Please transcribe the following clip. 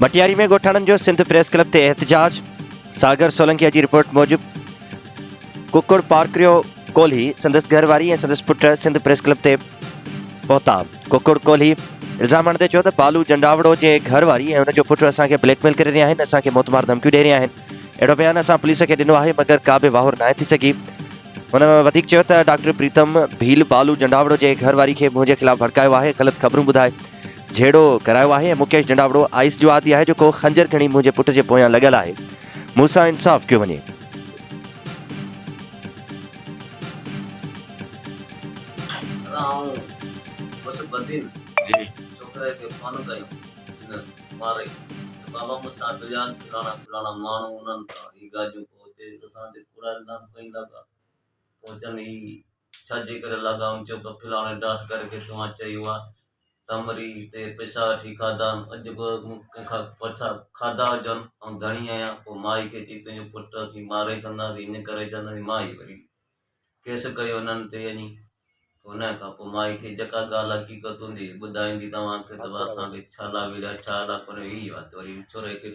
مٽياري ۾ ڳوٺاڻن جو Sindh press club تي احتجاج، ساگر سولنگيا جي رپورٽ موجب ڪڪڙ پارڪريو ڪولهي، سندس گهر واري ۽ سندس پٽ سنڌ پريس ڪلب تي پهتا. ڪڪڙ ڪولهي الزام هڻندي چيو ته بالو جنڊاوڙو جي گهر واري ۽ ان جو پٽ اسان کي بليڪ ميل ڪري رهيا آهن، اسان کي موتمار ڌمڪيون ڏئي رهيا آهن، اهڙو بيان اسان پوليس کي ڏنو آهي مگر ڪا به واهر ناهي ٿي سگهي. هن وڌيڪ چيو ته ڊاڪٽر پريتم ڀيل بالو جنڊاوڙو جي گهر واري کي منهنجي خلاف ڀڙڪايو آهي، غلط خبرون ٻڌائي جهيڙو ڪرايو آهي ۽ مڪيش جنڊاوڙو آئس جو عادي آهي جيڪو خنجر کڻي منهنجي پٽ جي پويان لڳل آهي، مون سان انصاف ڪيو وڃي. آئون بس بدين ڇوڪري کي فون ڪيو هن مارئي ته بابا مون سان مليان فلاڻا فلاڻا ماڻهو انهن کان هي ڳالهيون پوء اتي اسان تي ڪوڙا الزام کڻي لڳا پوء چون هي ڇا جي ڪري لڳا هن چيو ته فلاڻي ڊاٽ ڪري کي توهان چيو آهي تمري تي پئسا وٺي کاڌا آهن اڄ به مون ڪنهن کان پئسا کاڌا هجن آئون ڌڻي آهيان پوء مائي کي چئي تنهنجو پٽ اسين ماري ڇڏنداسين هيئن ڪري ڇڏنداسين مائي وري ڪيس ڪيو هنن تي وڃي پوء ان کان پوء مائي کي جيڪا ڳالهه حقيقت هوندي ٻڌائيندي توهان کي ته اسان کي ڇا لاء وڙهيا ڇا لاء ڪونه هي وات وري ڇوري کي.